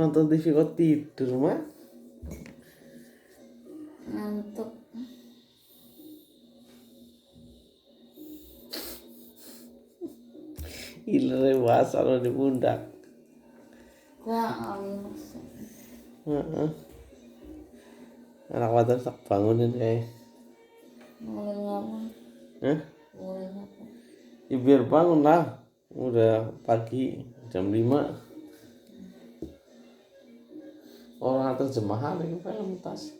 Nonton TV kok tidur, Mak? Ngantuk. Ilere wasal di pundak. Gua maksud. Heeh. Anak wadon tak bangunin kayak. Mulai ngapa? Hah? Mulai ngapa? Ya biar bangun lah. Udah pagi jam 5. Orang terjemahan ini film tas.